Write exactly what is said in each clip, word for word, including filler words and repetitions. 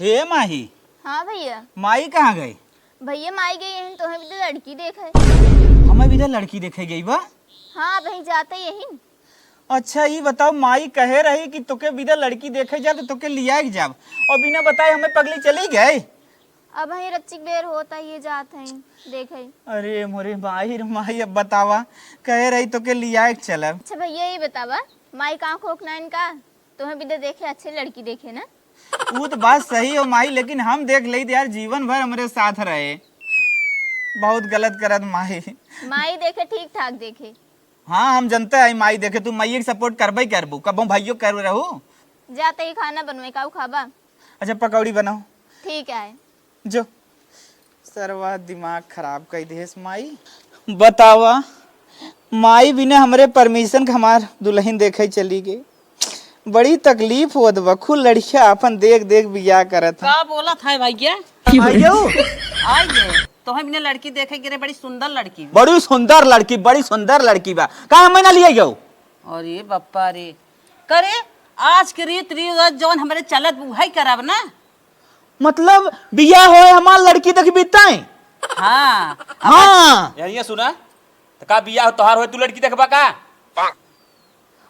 हे माही। हाँ भैया। माई कहाँ गई? भैया, माई गई यहीं, तोहे बिदे लड़की देखे। हमें बिदे लड़की देखे गई बा? हाँ, अबहीं जाते यहीं। अच्छा, ई बताओ, माई कहे रही कि तोके बिदे लड़की देखे जा, तो तोके लियाए के जाब, और बिना बताए हमें पगली चली गई। अबहीं रच्चिक बेर होता, ये जात हैं देखे। अरे मोरे माई रे माई, अब बतावा, कहे रही तोके लियाए के चलब। अच्छा भैया, ये बतावा, माई का आँख ओख ना इनका, तोहे बिदे देखे, अच्छे लड़की देखे ना। ऊ तो बात सही हो माई, लेकिन हम देख लेइत यार, जीवन भर हमरे साथ रहे। बहुत गलत करत माई। माई देखे, ठीक ठाक देखे। हाँ, हम जनते हैं माई देखे, तू माई के support करबे करबू, कबो भाइयो कर रहू। जाते ही खाना बनवे, काऊ खाबा? अच्छा, पकौड़ी बनाओ। ठीक है। जो सरवा दिमाग खराब कई देस माई। बतावा, माई बिना हमरे permission के हमार दुलहिन देखे चली गई। बड़ी तकलीफ होत बा, कुल लड़किया आपन देख देख बियाह करत हैं। का बोलत है भैया? आइयो। आइए, तोहे बिना लड़की देखे गिरे, बड़ी सुंदर लड़की बा। बड़ी सुंदर लड़की, बड़ी सुंदर लड़की बा। का हमें ना लिए गयो? अरे बप्पा रे, करे आज के रीत रिवाज जौन हमरे चलत उहै करब ना। मतलब बियाह होए हमार लड़की देखबी ताई? हाँ। हाँ। यार ये सुना, त का बियाह तोहार होए तू लड़की देखबा का?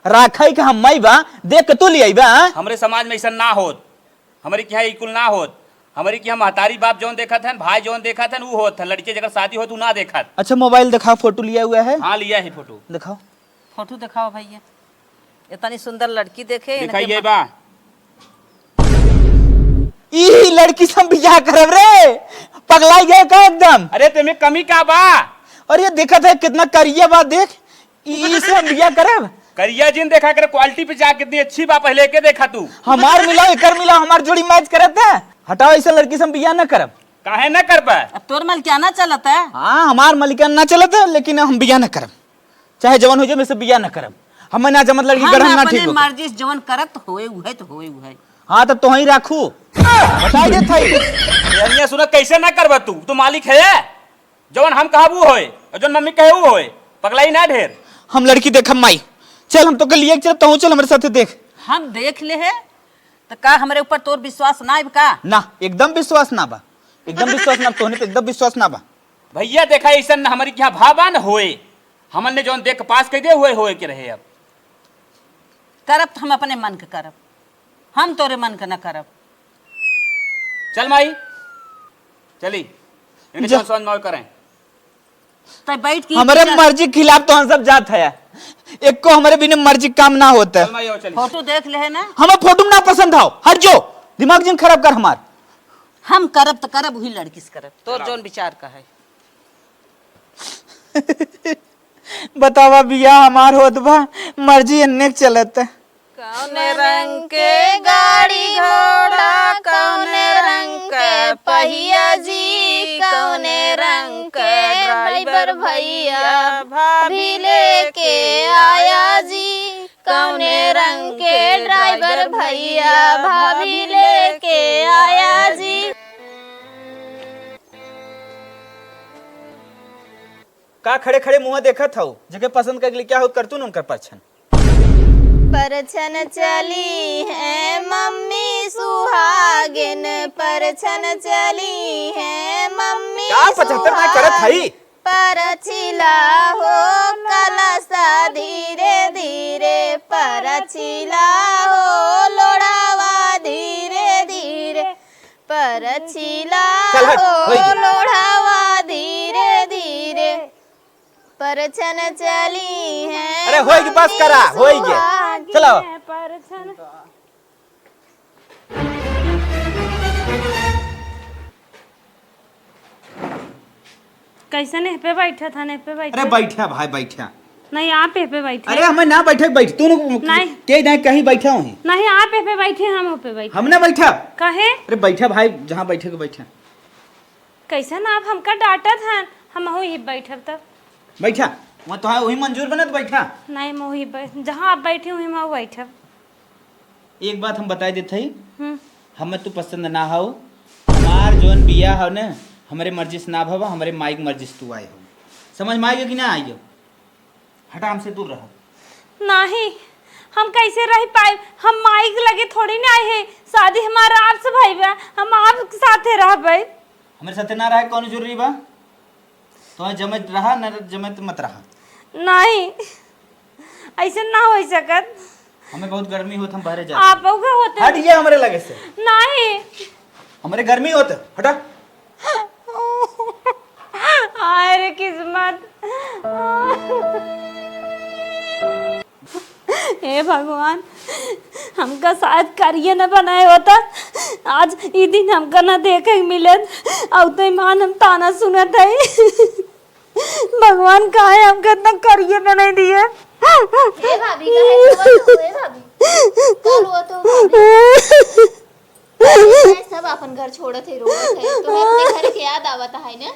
राखई के हम माई बा, देख के तू लियाई बा। हमरे समाज में ऐसा ना होत, हमरे के यहाँ ई कुल ना होत। हमरे के यहाँ महतारी बाप जौन देखत हन, भाई जौन देखत हन, ऊ होत है। लड़के जकर शादी होत, ऊ ना देखत। अच्छा, mobile दिखाओ, photo लिया हुआ है। हाँ, लिया है photo। दिखाओ। Photo दिखाओ भैया, इतनी सुंदर लड़की देखे, इनके दिखाइए मा- बा। ई लड़की से हम बियाह करब रे, पगलाई गए का एकदम। अरे, तेमे कमी का बा? अरे, देखत है कितना करिया बा, देख, ई, ई से हम बियाह करब। करिया जिन देखा करे, quality पे जा, कितनी अच्छी बा, पहले एके देखा तू। हमार मिलाओ, एकर मिलाओ, हमार जोड़ी match करत है। हटाओ, ऐसा लड़की से हम बियाह न करब। काहे न करबा? अब तोर मलिकाना चलत है। हाँ, हमार मलिकाना चलत है, लेकिन हम बियाह न करब। चाहे जवन हो जाए, मैं से बियाह न करब। हमें ना जमत लड़की हम गढ़न ना अपने ठीक हो। मर्जी से जवन करत होए उहे तो होए उहे। हाँ, तो तोहई राखू। बताई देत हई। यार, ये सुना, कैसे ना करबा तू? तू मालिक है, जवन हम कहब ऊ होए, और जवन मम्मी कहे ऊ होए। पगलाई ना ढेर। हम लड़की देखब माई। चल, हम तोके लिए चल, तहूँ चल हमरे साथे देख। हम देख ले है, तो का हमरे ऊपर तोर विश्वास ना आइब का? ना, एकदम विश्वास ना बा। एकदम विश्वास ना, तोहनी पे एकदम विश्वास ना बा। भैया देखा, ऐसन हमरी के यहाँ भावा न होए। हमन ने जौन देख के पास कइ दे, होए, होए के रहे अब। करब त हम अपने मन के करब, हम तोरे मन के न करब। चल माई, चली, इनके जा। जौन समझ में आवे करें। तै बैठ के हमरे विचार। मर्जी के खिलाफ तो हम सब जात है, एको हमरे बिना मर्जी के काम ना होता। चल माई, आओ, चली। फोटो देख ले है ना? हमें फोटो ना पसंद आओ, हट जो, दिमाग जिन खराब कर हमार। हम करब त करब, वही लड़की से करब, तोर चलाओ। जौन विचार का है। बतावा, बियाह हमार होत बा, मर्जी एन्ने के चलत। कौने रंग के गाड़ी घोड़ा, कौने रंग के पहिया जी, कौने रंग के ड्राइवर भैया भाभी लेके आया जी, कौने रंग के ड्राइवर भैया भाभी लेके आया जी। का खड़े खड़े मुँह देखत हऊ? जेके पसंद कइले क्या होत करतू न उनकर परछन। परछन चली है मम्मी सुहागिन, परछन चली है मम्मी का पचहत्तर में करत हई? सुहागिन। परछिला हो कलसा धीरे धीरे, परछिला हो लोढ़ावा धीरे धीरे, परछिला चल हट, हो होई गे। लोढ़ावा धीरे धीरे, परछन चली है अरे होई गे, बस करा, मम्मी होई गे। सुहागिन चलो। परछन। कैसे नहीं पे बैठा था, नहीं पे बैठा। अरे बैठा भाई, बैठा। नहीं, आप एह पे बैठे। अरे हमें ना बैठे, बैठ तू नु-, नहीं। के नहीं कहीं बैठा हुई। नहीं, आप एह पे बैठे, हम ओह पे बैठे। हम ना बैठा। काहे? अरे बैठा भाई, जहाँ बैठे के बैठा। कैसे ना आप हमका डांटत हैं, हम वही बैठब तब। बैठा, वहाँ तो है वही मंजूर बनत बैठा। नहीं, हम वही बै-, जहाँ आप बैठे हुई, हम वहाँ बैठब। एक बात हम बताई देत हई, हम्म। हमें तू पसंद ना हो, हमार जौन बियाह हो न, हमरे मर्जी से ना भवा, हमरे माई के मर्जी से तू आए हो। समझ में आइयो कि ना आइयो? हटा, हमसे दूर रह। नाही, हम कैसे रह पाए? हम माई के लगे थोड़ी ना आए हैं, शादी हमारा आपसे भई बा, हम आपके साथे रहबे। हमरे साथे ना रहे कौन जरूरी बा? तो जमे रहा, न जमे तो मत रहा। नहीं, ऐसे ना हो सकत। हमें बहुत गर्मी होत, हम बाहरे जाते। आप का होते? हट ये हमरे लगे से। नहीं। हमरे गर्मी होत, हटा। हाय रे किस्मत। हे भगवान, हमका शायद करिए न बनाए होता, आज ई दिन हमका न देखे के मिलत। अउते मान हम ताना सुनत हई। भगवान काहे हमका इतना करिए बनाई दिए। ए भाभी, काहे रोवत हो, ए भाभी? का रोवत हो, भाभी? ए, सब आपन घर छोड़त है, रोवत है। तोहे अपने घर के याद आवत है ना?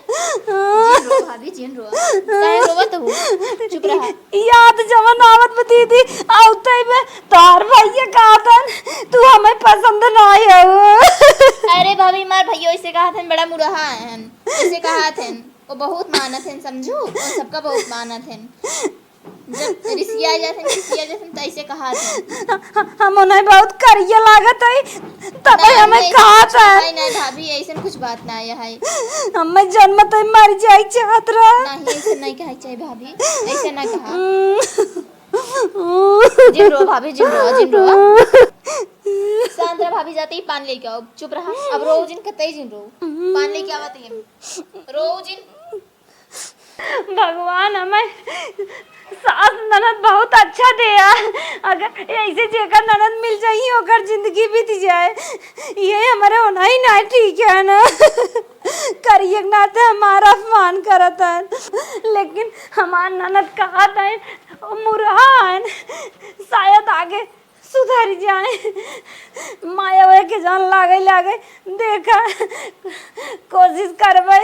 जिन रो भाभी, जिन रो। काहे रोवत हो? चुप रहा। याद जवन आवत बा दीदी, आवते में तोहार भैया कहत हन, "तू हमें पसंद ना आयो।" अरे भाभी, हमार भैया ऐसे कहत हन, बड़ा मुरहा हन, ऐसे कहत हन। वो बहुत मानत हन, समझू? वो सबका बहुत मानत हन। जब रिसिया जात हन, खिसिया जात हन, तो ऐसे कहत हन। ह-, ह-, हम उन्हें बहुत करिया लागत है, तब नहीं, हमें नहीं, कहत है। नहीं, नहीं, भाभी, ऐसे कुछ बात ना आया है। हमें जन्म तो मर जाए चाहत रहा। नहीं, ऐसे नहीं कहा चाहे भाभी, ऐसे ना कहा। जिन रो भाभी, जिन रो, जिन रो। शांत रहा भाभी, जाते ही पान लेके आओ। चुप रहा, अब रो जिन, कतई जिन रो। पान लेके आवा तो ये। रो जिन। भगवान हमें सास ननद बहुत अच्छा दिया। अगर ऐसे जेकर ननद मिल जाई, ओकर जिंदगी बीत जाए। ये हमारे होना ही ना ठीक है ना। करिए के नाते हमारा अपमान करत है, लेकिन हमार ननद कहत है, मुरहा है, शायद आगे सुधर जाए। माया ओए के जान लागे लागे, देखा, कोशिश करबे।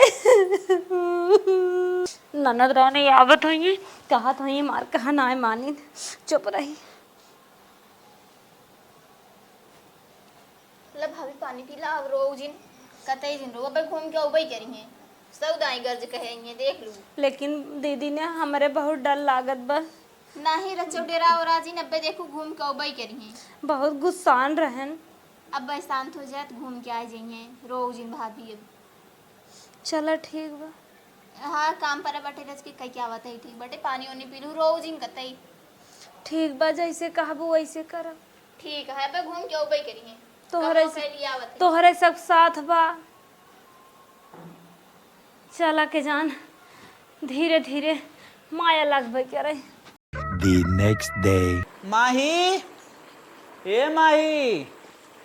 ननद रानी आवत होइए, कहत होइए, मार कहा ना मानिन, चुप रही। ला भाभी पानी पी ला, अब रो जिन, कतई जिन रो, अब घूम के अउबई करी हैं, सौदाई गर्ज कहे हैं, देख लू। लेकिन दीदी ने हमरे बहुत डर लागत बा। नाही रचो डेरा और राजी, नब्बे देखू घूम के अउबई करी हैं। बहुत गुस्सान रहन। अब शांत हो जात, घूम के आ जाइए, रो जिन भाभी अब। चला ठीक बा। हाँ, काम पर बटे रच के कह के आवत है, ठीक बटे, पानी ओनी पी लू, रो जिन कतई। ठीक बा, जैसे कहबू वैसे करब। ठीक है, अब घूम के अउबई करी हैं। तोहरे कमवा से, कैली आवत है। तोहरे सब साथ बा। चला के जान, धीरे धीरे माया लगबे करे। The next day. माही, ए माही।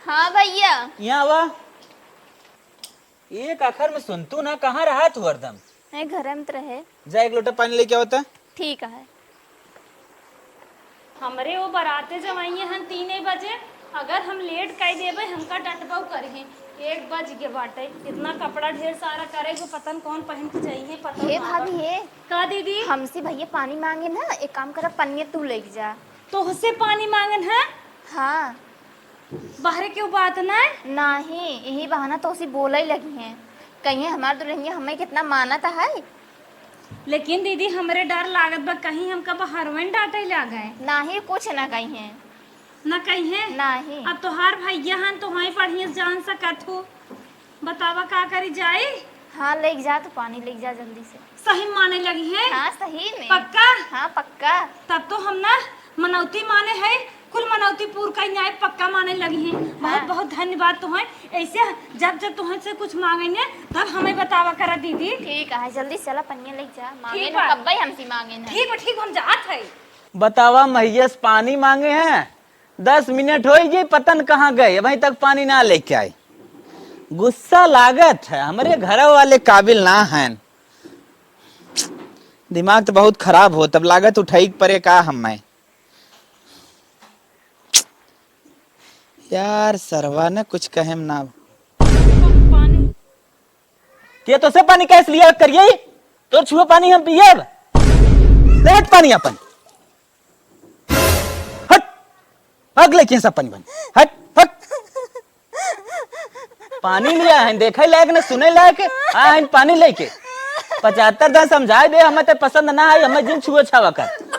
हाँ भैया। यहाँ आवा। एक आखर में सुनतू ना, कहाँ रहा तू हरदम? मैं घर में त रहे। जा एक लोटा पानी लेके आवता। ठीक है। हमरे वो बराते जब आइए हन तीन बजे, अगर हम लेट कर देबे, हमका डटबो करिहे। एक बज गए बाटे, इतना कपड़ा ढेर सारा करे को पता न कौन पहन के जाइए, पता हे ना भाभी, बा। हे। का दीदी? हमसे भैया पानी मांगे ना, एक काम करा, पनिया तू लेके जा। तोहसे पानी मांगन है? हाँ। बाहरे क्यों बात ना? नाही, यही बहाना तोहसे बोले लगी हैं। कहिए हमार दुल्हनिया हमें कितना मानत है। लेकिन दीदी, हमरे डर लागत बा, कहीं हमका बहरवन डांटे लागे। नाही, कुछ ना कही हैं। ना कही हैं? नाही। अब तोहार भैया हन, तो वहीं बढ़िया से जान सकत हो। बतावा, का करी जाई? हाँ, लेके जा, तू पानी लेके जा जल्दी से। सही माने लगी है? हाँ, सही में। पक्का? हाँ, पक्का। तब तो हम ना मनौती माने है, कुल मनौती पूर कई न्याय पक्का माने लगी है। बहुत, हाँ। बहुत धन्यवाद तुहैं। ऐसे जब जब तुहैं से कुछ मांगेंगे, तब हमें बतावा करा दीदी। ठीक है, जल्दी चला, पनिया लेके जा। मांगे ठीक ना बा। कब्बे हमसे मांगे ना। ठीक बा, ठीक, हम जात है। बतावा, महियस पानी मांगे हैं, दस मिनट होई गई, पता न कहाँ गए, अभी तक पानी ना लेके आए। गुस्सा लागत है, हमरे घर वाले काबिल ना हैं। दिमाग तो बहुत खराब हो, तब लागत उठाई के परे का हम मैं। यार सरवा ने कुछ कहे ना। पानी। ये तो से पानी कैसे लिया करिए? तो छुआ पानी हम पियब। ले हट पानी अपन। हट। भाग लेके सब पानी बन। हट, हट। पानी लिया है, देखे लायक न सुने लायक, आ है पानी लेके। पचहत्तर दान समझाए दे, हमें ते पसंद ना आई, हमें जिन छुआ छावा कर।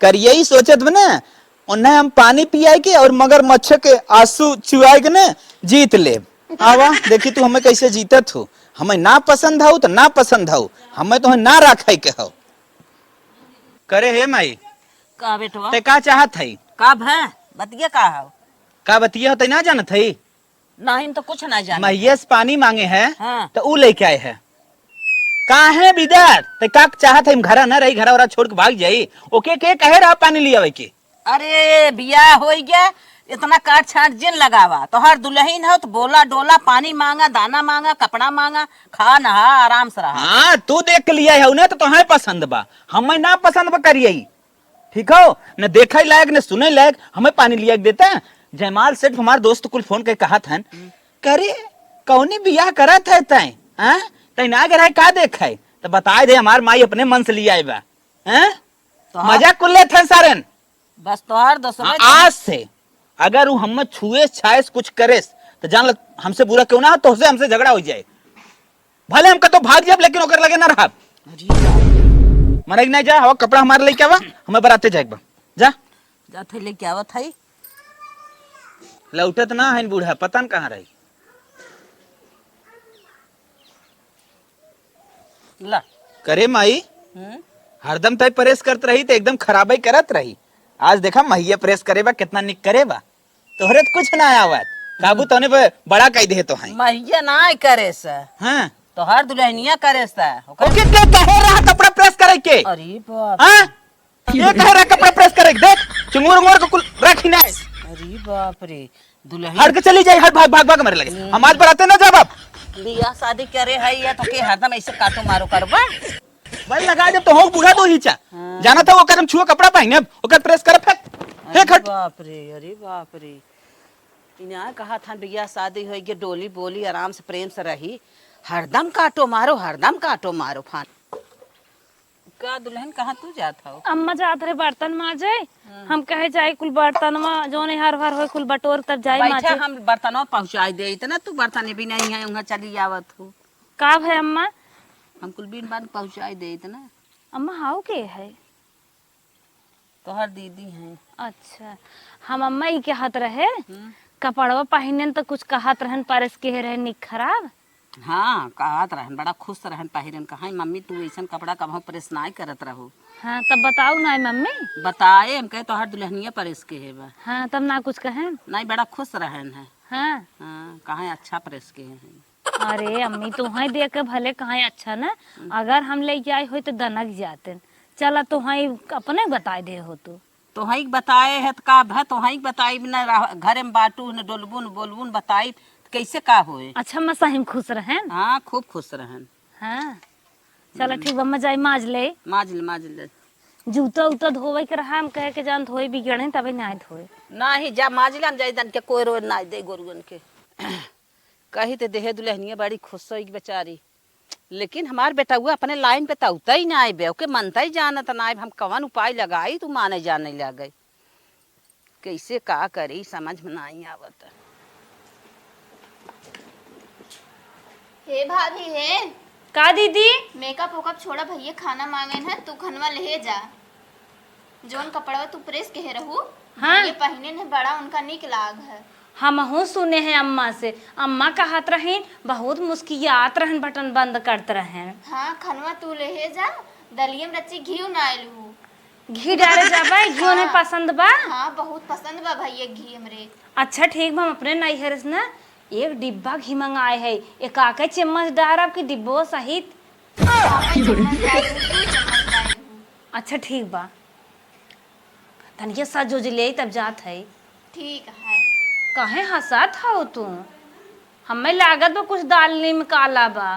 करियई सोचत बा ना, उन्हें हम पानी पियाए के और मगरमच्छ के आंसू चुआए के ना जीत लेब। आवा, देखी तू हमें कैसे जीतत हो। हमें ना पसंद हऊ तो ना पसंद हऊ, हमें तो ना रखे के हऊ। करे हे माई, का बेटवा? ते का चाहत हई? का भय? बतिया का हऊ? का बतिया हो ते ना जानत हई? नाही, हम तो कुछ ना जाने। महेश पानी मांगे है, हाँ। तो ऊ लेके आए है। काहे बिदर? ते का चाहत है, हम घरा न रही, घरा ओरा छोड़ के भाग जाई? ओके के कहे रहा पानी लियावे के? अरे, बियाह होई गया, इतना काट छाट जिन लगावा। तोहार दुल्हन हो तो बोला डोला, पानी मांगा, दाना मांगा, कपड़ा मांगा, खा नहा, आराम से रहा। हाँ, तू देख के लिया है उन्हें तो तोहार पसंद बा, हमें ना पसंद बा करिए। ठीक हो, न देखे लायक, न सुने लायक, हमें पानी लिया के देता। जयमाल सेठ हमार दोस्त कुल फोन के कहत हन, "करे, कौनी बियाह करत है तैं? हाँ? तैं ना अगर है का देख है? तो बताए दे, हमार माई अपने मन से लिया आए बा।" हाँ? तो हाँ। मजाक कुल लेत हन सारन। बस तोहार दोस्त हाँ, में आज से अगर वो हमें छुएस, छाएस, कुछ करेस, तो जान ल, हमसे बुरा क्यों ना हो, तोहसे हमसे झगड़ा हो जाए। भले हम कतो भाग जाब, लेकिन ओकर लगे ना रहब। अरे बाप रे। मरे के नहीं जा, हवा कपड़ा हमारे लेके आवा, हमें बराते जाए के बा। जा। जात है, लेके आवत है। लौटत ना है बूढ़ा, पता न कहाँ रही। ला। करे माई, हम्म? हरदम तय परेस करत रही, तो एकदम खराबे करत रही। आज देखा, महिया प्रेस करे बा, कितना निक करे बा। तोहरे तो कुछ ना आवत, काबू तोने पे बड़ा कह दे तो हैं। महिया ना करे से। हाँ। तोहर दुल्हनिया करे से। ओकर ओके के कहे रहा कपड़ा प्रेस करे के? अरे बाप। हाँ? ये कहे रहा कपड़ा प्रेस करे के? देख, चुंगुर उंगुर को कुल रखी ना है। अरे बाप रे, दुल्हन। हट के चली जाई, हट, भाग, भाग, भाग, मरे लगे। हम्म। हम आज बराते ना जाब अब। बियाह शादी करे है या तो के हरदम ऐसे काटो मारो करबा? भाई लगा दे तो हो बूढ़ा दो हिचा। हाँ। जाना था वो करम छुआ कपड़ा पहने, ओकर प्रेस कर फेंक, अरे फेंक हट। बाप रे, अरे बाप रे। इन्हें कहा था बियाह शादी होई के डोली बोली आराम से प्रेम से रही। हरदम काटो मारो, हरदम काटो मारो फान। का दुल्हन, कहाँ तू जात हौ? अम्मा जात रहे बर्तन माजे। हम्म। हम कहे जाई कुल बर्तनवा जौन हर भर होई कुल बटोर तब जाई बैठा, माजे। हम बर्तनवा पहुँचाई दे, इतना तू बर्तन भी नहीं है, उहाँ चली आवत हो। का भय अम्मा? हम कुल बीन बान पहुँचाई देइत ना। अम्मा, हाउ के है? तोहर दीदी हैं। अच्छा, हम अम्मा ई कहत रहे, हम्म। कपड़वा पहिनेन त कुछ कहत रहन, परेस के रहे निक खराब। हाँ, कहत रहन, बड़ा खुश रहन पहिरेन, कहाँ मम्मी तू ऐसन कपड़ा कबहूँ प्रेस नाई करत रहू। हाँ, तब बताऊ ना मम्मी। बताए, हम कहे तोहर दुल्हनिया परेस के है बा। हाँ, तब ना कुछ कहेन। नहीं, बड़ा खुश रहन है। हाँ। हाँ, कहाँ अच्छा प्रेस के है। अरे अम्मी, तोहई देख के भले कहें अच्छा न, हम्म। अगर हम लेके आई होई तो दनक जाते। चला तोहई अपने बताए दे हो तू। तोहई के बताए है त का भा, तोहई के बताई न रह-, घरे में बाटू न डोलबू न बोलबू न बताई त कैसे का होए? अच्छा, अम्मा सही में खुश रहन? हाँ, खूब खुश रहन। हाँ, चला हम्म। ठीक बा, अम्मा जाई माज ले। माज ले, माज ले। जूता उता धोवे के रहा, हम कहे के जान धोए बिगड़े तबे ना धोए। नाही, जा माज ले, हम जाई दन के कोई रोए ना दे गोरुअन के। कही ते देहे दुल्हनिया बड़ी खुश होई बेचारी, लेकिन हमार बेटउआ अपने लाइन पे तउतई नाई बे, ओके मनतई जानत नाई बे, हम कवन उपाय लगाई तू माने जाने लागे, कैसे का करी समझ में नाई आवत। हे भाभी, हे। का दीदी? मेकअप वेकअप छोड़ा, भैया खाना मांगेन है, तू खनवा ले जा। जौन कपड़वा तू प्रेस के रहू, हाँ। ये पहिने ने बड़ा उनका निक लाग है। हमहू सुने हैं अम्मा से, अम्मा कहत रही बहुत मुस्कियात रहन, बटन बंद करत रहन। हाँ, खनवा तू लेहे जा, दलिया में रची घी ना आइल हूँ। घी डारे जाबा, घी उन्हें हाँ। पसंद बा? हाँ, बहुत पसंद बा भैया घी हमरे। अच्छा ठीक बा, हम अपने नैहर से ना एक डिब्बा घी मंगाए है, एक आके चम्मच डारब कि डिब्बो सहित? हाँ, मैं चम्मच डाल दूँ, दू चम्मच डाल दूँ। अच्छा ठीक बा। तनिके सज उज ले तब जात है। ठीक है। काहे हंसत हौ तू? हमें लागत बा कुछ दाल में काला बा।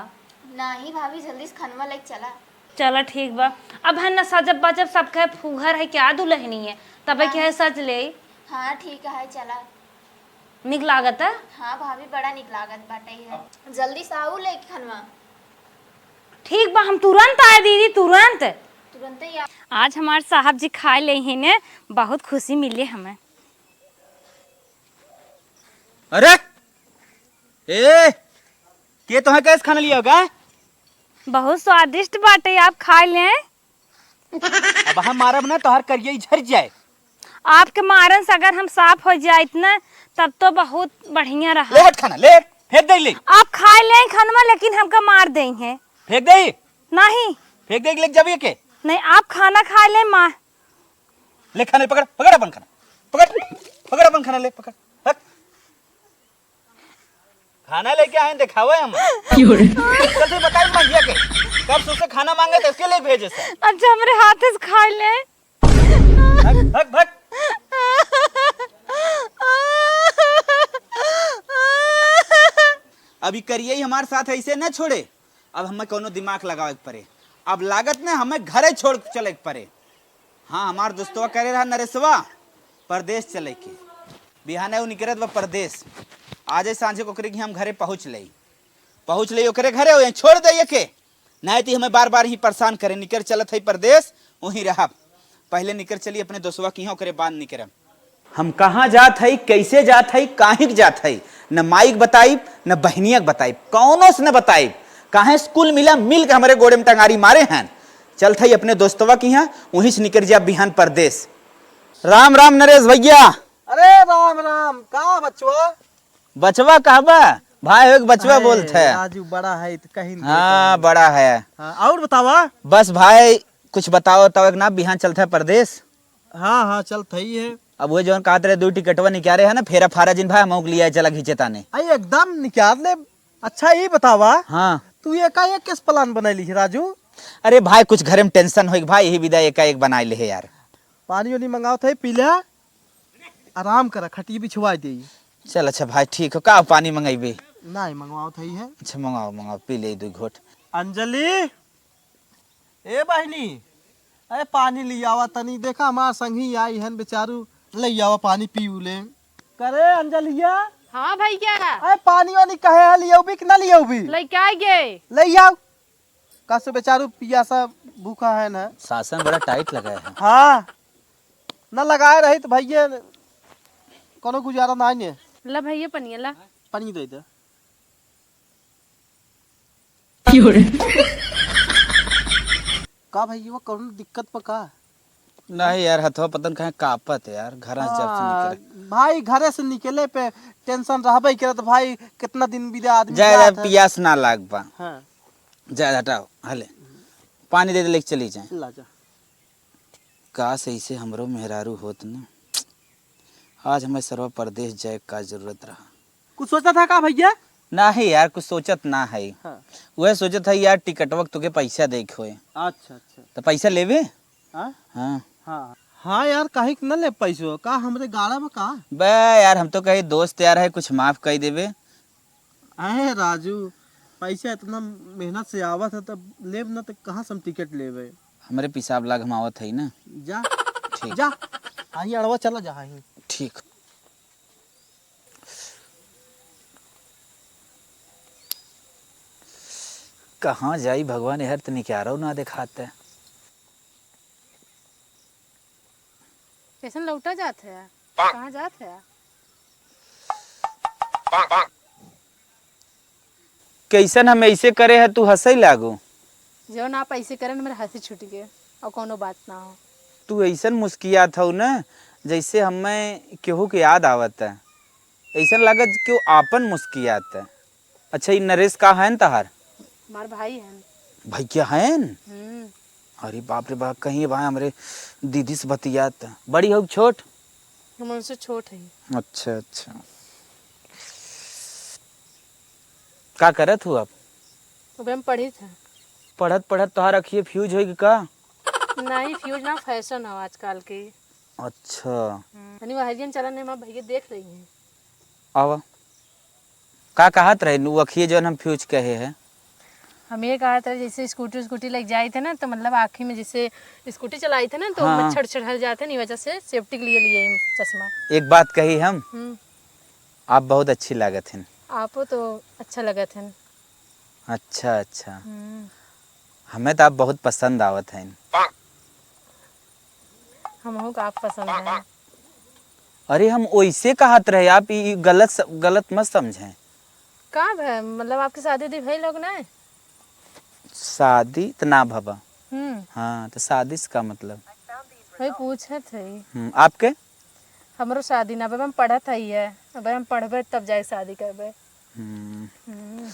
नाही भाभी, जल्दी से खनवा लेके चला। चला ठीक बा। अब है न सजब बजब सब कहे फूहर है क्या दुल्हनी है, तबे हाँ। कहे सज ले। हाँ ठीक है, चला। निक लागत है? हाँ भाभी, बड़ा निक लागत बाटे है। जल्दी से आऊ लेके खनवा। ठीक बा, हम तुरंत आए दीदी, तुरंत। तुरंत ही आ- आज हमार साहब जी खाए ले ही ने, बहुत खुशी मिली हमें। अरे ए, के तोहे कैसे खाना लिया होगा? बहुत स्वादिष्ट बाटे, आप खाए लें। अब हम मारब ना, तोहर करिया झर जाए। आपके मारन से अगर हम साफ हो जाइत ना, तब तो बहुत बढ़िया रहा। ले हट खाना, ले, फेंक दे, ले। आप खाए ले खानवा, लेकिन हमका मार देइहैं। फेंक दे। नहीं। फेंक दे, ले जाबे के। नहीं, आप खाना खाए ले, मार। ले खाना, पकड़, पकड़ अपन खाना, पकड़, पकड़ अपन खाना, ले, पकड़, हट। खाना लेके आए, दिखावे हम। क्यों रे? चल से बताई मैया के, कब से उसे खाना मांगे तो इसके लिए भेजे सर। अच्छा, हमरे हाथ से खा ले। भग, भग, भग। अब ई करिया ही हमार साथ ऐसे न छोड़े। अब हमें कौनो दिमाग लगावे के पड़े। अब लागत न हमें घरे छोड़ के चले के पड़े। हाँ, हमार दोस्तवा करे रहा नरेशवा परदेश चले के। बिहाने उ निकरत बा परदेश। आजे सांझे को ओकरे की हम घरे पहुँच लई। पहुँच लई ओकरे घरे, वहीं छोड़ दे के। नाहीं तो हमें बार बार ही परेशान करे, निकर चलत है परदेश, वहीं रहब। पहले निकर चली अपने दोस्तवा की यहाँ, ओकरे बाद निकरब। हम कहाँ जात हई, कैसे जात हई, काहे के जात हई, न माई के बताइब, न बहिनिया के बताइब, कौनो से न बताइब। काहे से कुल मिला मिल के हमरे गोड़े में टंगारी मारे हैं। चलत हई अपने दोस्तवा की यहाँ, वहीं से निकर जाब बिहान परदेश। राम राम नरेश भैया। अरे राम राम, का बचवा? बचवा कहबा? भाई हो के बचवा अरे, बोलत है। राजू बड़ा है तो कहीं हाँ, बड़ा है। हाँ, और बतावा? बस भाई, कुछ बताओ, बताओ एक ना, बिहान चलत है परदेश। हाँ, हाँ, चलत ही है। अब वो जौन कहत रहे, दो टिकटवा निकाले है ना, फेरा फारा जिन भाई, हम लिया चला घींचे ताने। अरे एकदम निकाल ले। अच्छा, ये बतावा, हाँ। तू एकाएक किस plan बनैली है राजू? अरे भाई, कुछ घरे में tension होई भाई, यही विदा एकाएक बनाए ले है यार। पानी वानी मंगाओ थे, पी ले, आराम करा, खटिया बिछवा दे। चल अच्छा भाई, ठीक हो, का पानी मंगैबे? नहीं, मंगवाओ थे है। अच्छा, मंगाओ, मंगाओ, पी ले दो घोट। अंजलि, ए बहिनी, अरे पानी लियावा तनी, देखा हमार संगी आई हन बेचारू, ले आवा पानी पी ले। करे अंजलिया। हाँ भैया। अरे पानी वानी कहे है, लियौबी कि ना लियौबी? लेके आ गए। ले आओ। का से बेचारू पियासा भूखा है ना। शासन बड़ा tight लगाए है। हाँ, ना लगाए रही तो भैया कोनो गुजारा ना है। ला भैया पनिया ला। पानी दे दे। का भैया, कौनो दिक्कत बा का? नहीं यार, हथवा पतन कहे कांपत यार, घर से जब से हाँ, निकले। भाई, घरे से निकले पे tension रहबे करत भाई, कितना दिन बीते आदमी जाए, जात जाए, है। पियास ना लाग बा। हाँ। जाए, हटाओ, हले। पानी दे दे, लेके चली जाए। ला जा। काश ऐसे हमरो मेहरारू होत न। आज हमें सरवा परदेश जाए का जरूरत रहा। कुछ सोचत है का भैया? नाही यार, कुछ सोचत ना है। हाँ। वह सोचत है यार, टिकटवा के तुके पैसा देख होए। अच्छा, अच्छा। तो पैसा लेबे? हाँ? हाँ। हाँ। हाँ यार, काहे के न ले पैसो? का हमरे गाड़ा बा का? बे यार, हम तो कही दोस्त यार है, कुछ माफ कर देबे। अहे राजू, पैसा इतना मेहनत से आवत है, तब लेब ना तो कहाँ से हम टिकट लेबे? हमरे पिसाब लाग हम आवत है ना। जा। ठीक। जा। आही अड़वा चला जा, आही। ठीक। कहाँ जाई भगवान, एहर त निक्यारो ना देखात है। कैसन लौटा जात है? कहाँ जात है? कैसन हम ऐसे करे है, तू हंसै लागो? जौन आप ऐसे करें, मेरा हंसी छूट गए और कोनो बात ना हो। तू ऐसन मुस्कियात हौ न, जैसे हमें केहू के याद आवत है। ऐसन लागत केहू आपन मुस्कियात है। अच्छा, ई नरेश का हन तहार? हमार भाई हन। भैया हन? हम्म। अरे बाप रे बाप, कहीं भाई हमरे दीदी से बतियात। बड़ी हो छोट? हम उनसे छोट हई। अच्छा, अच्छा। का करत हू आप? अबे हम पढ़ी थे। पढ़त पढ़त तोहार अखिए fuse होई गई का? नहीं, fuse ना, fashion हो आजकल के। अच्छा। हम्म, तनी बहरियन चलन है, हमार भैया देख रही हैं। आवा। का कहत रहे उ अखिए जौन हम fuse कहे हैं? हम ये कहत रहे, जैसे स्कूटी, स्कूटी लग जाए थे ना, तो मतलब आँखी में जैसे स्कूटी चलाई थे ना, तो हाँ। मच्छर चढ़ल जाते हैं, ई वजह से safety के लिए लिए हम चश्मा। एक बात कही हम, हम्म। आप बहुत अच्छी लागत हैं। आपो तो अच्छा लगत हैं। अच्छा, अच्छा। हम्म। हमें तो आप बहुत पसंद आवत हैं। हमहू का आप पसंद हैं। अरे, हम ओइसे कहत रहे, आप ई गलत स-, गलत मत समझें। का भय? मतलब, आपकी शादी उदी भइल हो कि नहीं? शादी त ना भवा। हम्म। हाँ, तो शादी से का मतलब? वही पूछत है। हम्म, आपके? हमरो शादी ना, अब हम पढ़त हई है, अब हम पढ़बे तब जाए शादी करबे। हम्म। हम्म।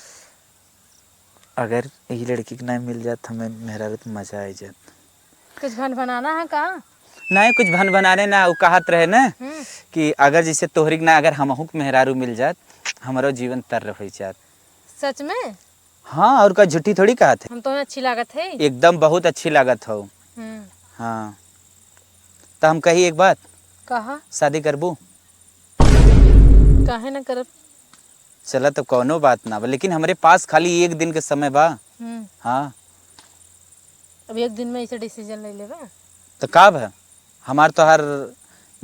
अगर यही लड़की के ना मिल जात हमें मेहरारू, तो मजा आ जात। कुछ भन भनाना है का? नहीं, कुछ भन भनाने ना, वो कहत रहे ना हम्म। कि अगर जैसे तोहरी के ना, अगर हमहू के मेहरारू मिल जात, हमरो जीवन तर हो जात। सच में? हाँ, और का, झूठी थोड़ी कहत है। हम तो अच्छी लागत है। एकदम बहुत अच्छी लागत हो। हम्म। हाँ, तो हम कही एक बात। कहा? शादी करबू? काहे ना करब? चला, तो कौनो बात ना बा, लेकिन हमरे पास खाली एक दिन के समय बा। हम्म। हाँ। अब एक दिन में ऐसे decision ले लेबा? तो का बा, हमार तोहार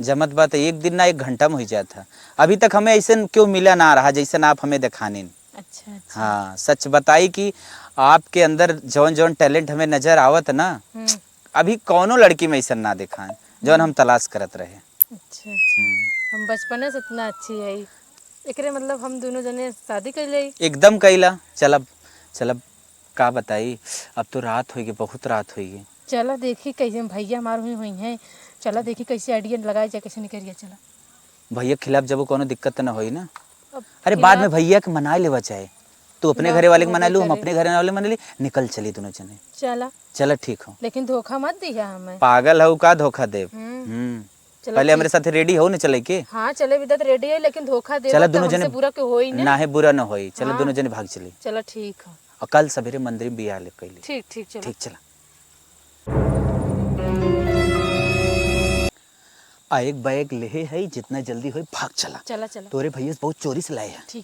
जमत बा, तो एक दिन ना, एक घंटा में हो जात है। अभी तक हमें ऐसन क्यों मिला ना रहा, जैसन आप हमें दिखानीन। अच्छा, अच्छा। हाँ, सच बताई कि आपके अंदर जौन जौन talent हमें नजर आवत ना, हम्म। अभी कौनो लड़की में ऐसन ना दिखाएं, जौन हम्म। हम तलाश करत रहे। अच्छा, अच्छा। हम्म। हम बचपने से इतना अच्छी है। एकरे मतलब हम दोनों जने शादी कर ले। एकदम कैला। चलब, चलब, का बताई, अब तो रात होइगे, बहुत रात होइगे। चला देखी कैसे भैया हमार हुई, हुई हैं। चला देखी कैसे idea लगाई जाए, कैसे निकलिए, चला। भैया के खिलाफ जब कोनो दिक्कत तो ना होई ना? अब अरे, बाद में खिलाफ भैया के मना लेवा चाहे। तू अपने ना, घरे वाले के होबे मना लू, हम करे। अपने घरे वाले मना ली, निकल चली दोनों जने। चला। चला, ठीक हो। लेकिन धोखा मत दिया हमें। पागल हो का, धोखा देब? हम्म। हम्म। चला, पहले हमरे ठीक। साथे ready हो न चले के? हाँ, चले बिदत ready है, लेकिन धोखा देबा चला, तो दोनों हमसे जने बुरा के होई ना। ना है, बुरा ना होई। चला, हाँ। दोनों जने भाग चली। चला, ठीक है। और कल सवेरे मंदिर में बियाह ले कैली। ठीक, ठीक, चला। ठीक, चला। आ एक bag लेहे है, जितना जल्दी होई भाग चला। चला, चला। तोरे भैया से बहुत चोरी से लाए हैं। ठीक,